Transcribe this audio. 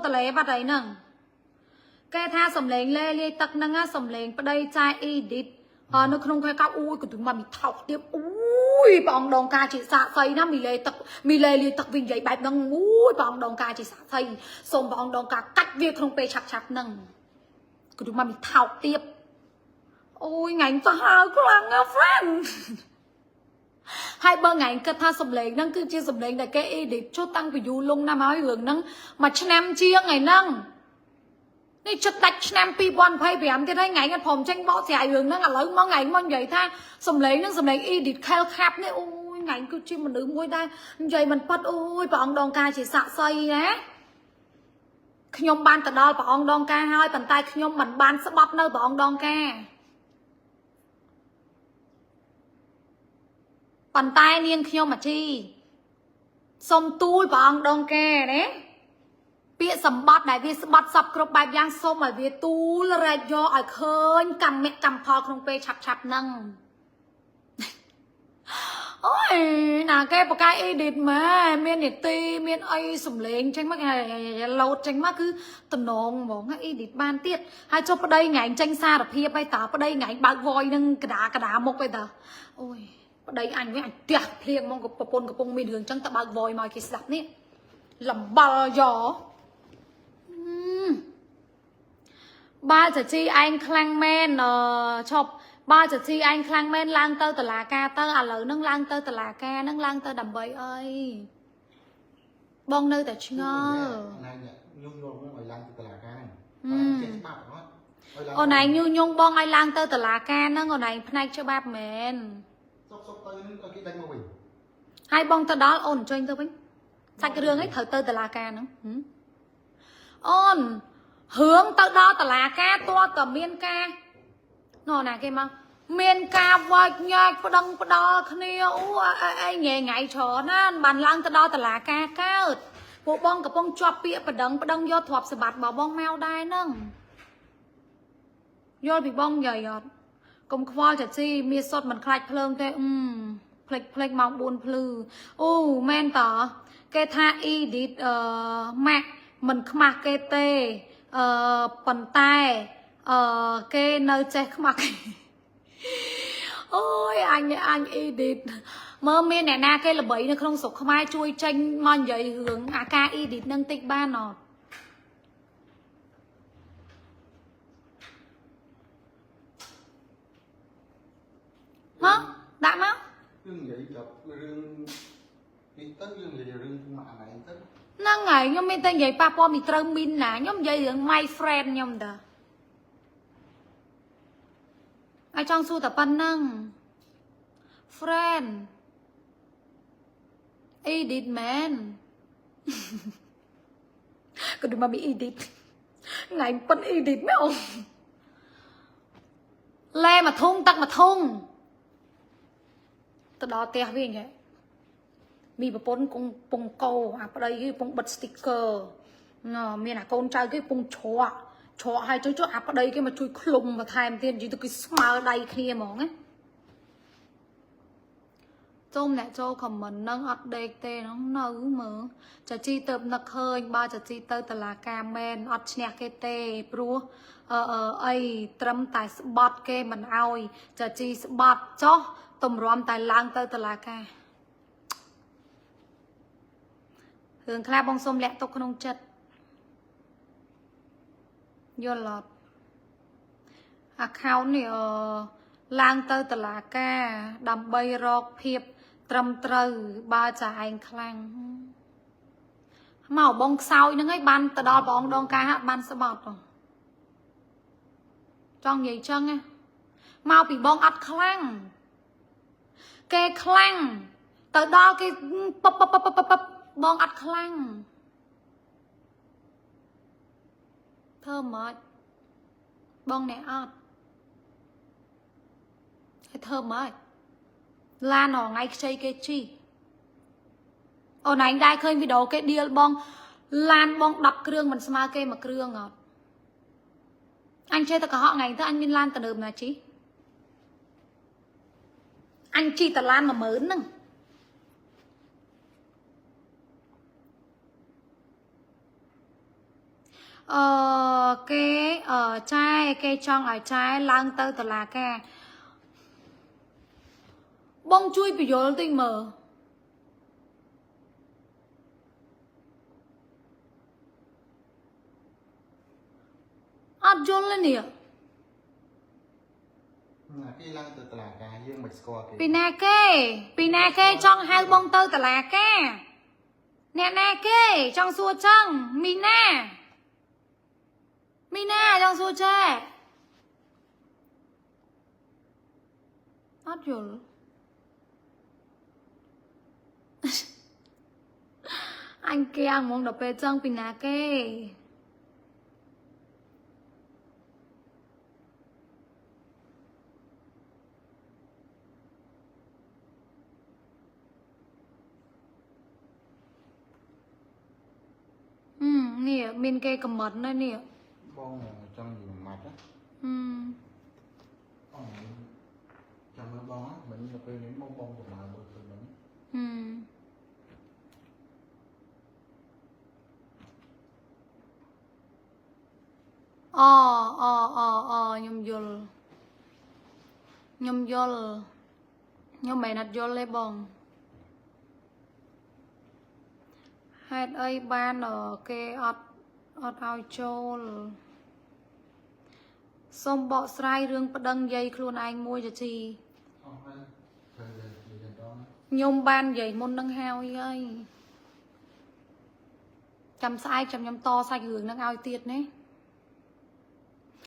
តលេបាត់ហើយហ្នឹងគេថាសំលេងលេលាយទឹកហ្នឹងណាសំលេងប្តីចែ edit អនៅក្នុងខែកោអូយក៏មកមីថោកទៀតអូយព្រះអង្គដងការជាសាកសីណាមីលេទឹកមីលេលាយទឹកវិញនិយាយបែបហ្នឹងអូយព្រះអង្គដងការជាសាកសីសូមព្រះអង្គដងការកាច់វាក្នុងពេលឆាប់ឆាប់ហ្នឹងក៏មកមីថោកទៀតអូយថ្ងៃសាហាវខ្លាំងណាស់ friend ហើយបើថ្ងៃគិតថាសំឡេងហ្នឹងគឺជាសំឡេងដែលគេ edit ចុះតាំងពីយូរលង់ណាស់មកហើយរឿងហ្នឹងមួយឆ្នាំជាងថ្ងៃហ្នឹងនេះចិត្តដាច់ឆ្នាំ2025ទៀតហើយថ្ងៃគាត់ព្រមចេញបកស្រាយរឿងហ្នឹងឥឡូវមកថ្ងៃមកនិយាយថាសំឡេងហ្នឹងសំឡេង edit ខែលខាប់នេះអូយថ្ងៃគឺជាមនុស្សមួយដែលនិយាយមិនប៉ិតអូយព្រះអង្គដងការជាសាក់សីណាខ្ញុំបានទៅដល់ព្រះអង្គដងការហើយប៉ុន្តែខ្ញុំមិនបានស្បត់នៅព្រះអង្គដងការប៉ុន្តែនាងខ្ញុំអាជីសុំទូលព្រះអង្គដងការណាពាក្យសម្បត្តិដែលវាស្បត់សពគ្រប់បែបយ៉ាងសូមឲ្យវាទូលរែកយកឲ្យឃើញកម្មៈកម្មផលក្នុងពេលឆាប់ឆាប់ហ្នឹងអូយណាគេបកកាយ edit ម៉ែមាននីតិមានអីសំលេងចេញមកគេលោតចេញមកគឺតំណងហ្មង edit បានទៀតហើយចុះប្តីថ្ងៃចេញសារភាពឲ្យតើប្តីថ្ងៃបើក voice នឹងកដាកដាមុខឲ្យតើអូយប្តីអញវិញអញផ្ទះភ្លៀងហ្មងក៏ប្រពន្ធកំពុងមានរឿងចឹងតើបើក voice មកឲ្យគេស្ដាប់នេះលំបល់យោបើចជីឯងខ្លាំងមែនអឺឈប់បើចជីឯងខ្លាំងមែនឡើងទៅតឡាការទៅឥឡូវនឹងឡើងទៅតឡាការនឹងឡើងទៅដើម្បីអីបងនៅតែឆ្ងល់ ណៃញុះញង់ឲ្យឡើងទៅតុលាការហ្នឹងចេះច្បាប់អត់ឲ្យឡើង អូនឯងញុះញង់បងឲ្យឡើងទៅតឡាការហ្នឹងអូនឯងផ្នែកច្បាប់មែន សុកសុកទៅនឹងឲ្យគេដាច់មកវិញ ហើយបងទៅដល់អូនអញ្ជើញទៅវិញសាច់រឿងឯងត្រូវទៅតឡាការហ្នឹងហឹមអូនរឿងទៅដល់តឡាការតើតមានការណ៎ណាគេមកមានការវាច់ញែកប្តឹងផ្ដាល់គ្នាអូអីអីញ៉ែងៃច្រើនណាស់បានឡើងទៅដល់តឡាការកើតពួកបងកំពុងជាប់ពាក្យប្តឹងប្តឹងយកទ្រព្យសម្បត្តិរបស់បងមកដែរហ្នឹងយល់ពីបងនិយាយអត់កុំខ្វល់ចាជីមានសុតមិនខ្លាចភ្លើងទេអឺផ្លេចផ្លេចម៉ោង4ភ្លឺអូមែនតើគេថា edit អឺម៉ាក់មិនខ្មាស់គេទេអឺប៉ុន្តែអឺគេនៅចេះខ្មាស់គេ អូយអញអញ edit មើលមានអ្នកណាគេល្បីនៅក្នុងស្រុកខ្មែរជួយចេញមកនិយាយរឿងអាការ edit នឹងតិចបានអត់មកដាក់មក រឿងនិយាយចាប់រឿងនេះទៅរឿងនិយាយរឿងម៉ាក់ណៃទៅ ហ្នឹងហើយខ្ញុំមានតែនិយាយប៉ះពាល់មីត្រូវមីនណាខ្ញុំនិយាយរឿង my friend ខ្ញុំតាហើយចង់សួរតែប៉ុណ្្នឹង friend edit មែន ក៏ដូចមកមី edit ថ្ងៃប៉ុន edit មែនអូលែមួយធុងទឹកមួយធុងទៅដល់ផ្ទះវិញហ៎មីប្រពន្ធគង់ពងកោអាប្តីគេពងបិទ sticker ណមានអាកូនចៅគេពងច្រកច្រកហើយចុះអាប្តីគេមកជួយឃ្លុំបន្ថែមទៀតនិយាយទៅគេស្មើដៃគ្នាហ្មងណាចូលអ្នកចូលខមមិននឹងអត់ដេកទេហ្នឹងនៅមើលចាជីទៅនឹកឃើញបើចាជីទៅតឡាការមែនអត់ឈ្នះគេទេព្រោះអឺអឺអីត្រឹមតែស្បត់គេមិនអោយចាជីស្បត់ចុះតម្រាំតែឡើងទៅតឡាការរឿងខ្លះបងសុំលាក់ទុកក្នុងចិត្តយល់អត់ account នេះអឺឡើងទៅតឡាការដើម្បីរកភាពត្រឹមត្រូវបើចាឯងខ្លាំងមកបងខ្សោយហ្នឹងឯងបានទៅដល់បងដងការហាក់បានស្បត់ហ៎ចង់និយាយចឹងណាមកពីបងអត់ខ្លាំងគេខ្លាំងទៅដល់គេពពពពពបងអត់ខ្លាំងធ្វើម៉េចបងអ្នកអត់ហើយធ្វើម៉េចឡានរងៃខ្ចីគេជីអូនឯងដែរឃើញវីដេអូគេឌៀលបងឡានបង10គ្រឿងមិនស្មើគេមួយគ្រឿងអត់អញចេះតែកុហកថ្ងៃទៅអញមានឡានទំនើបណាជីអញជីតឡាន10000ហ្នឹង អឺគេអឺចែគេចង់ឲ្យចែឡើងទៅតុលាការបងជួយពយល់តិចមើលអត់យល់ទេនេះ ណាគេឡើងទៅតុលាការយើងមិនស្គាល់គេ ពីណាគេពីណាគេចង់ហៅបងទៅតុលាការអ្នកណាគេចង់សួរចឹងមីណាមីណាចង់សួរចេអត់យល់ អញគៀងហ្មងដល់ពេលចឹងពីណាគេ អឺនេះមានគេខមមិនណានេះ បងចង់និយាយមួយម៉ាត់ណា អឺ អូចាំមើលបងណាមិនទៅពេលនេះបងបងប្រហែលមើលឃើញហ្នឹង អឺអូអូអូអូខ្ញុំយល់ខ្ញុំយល់ខ្ញុំមិនអត់យល់ទេបងហេតុអីបានអគេអត់អត់ឲ្យចូលសូមបកស្រាយរឿងប្តឹងយាយខ្លួនឯងមួយចជី អស់ហើយត្រូវនិយាយដល់ ខ្ញុំបាននិយាយមុននឹងហើយហើយចាំស្អែកចាំខ្ញុំតសាច់រឿងនឹងឲ្យទៀតណា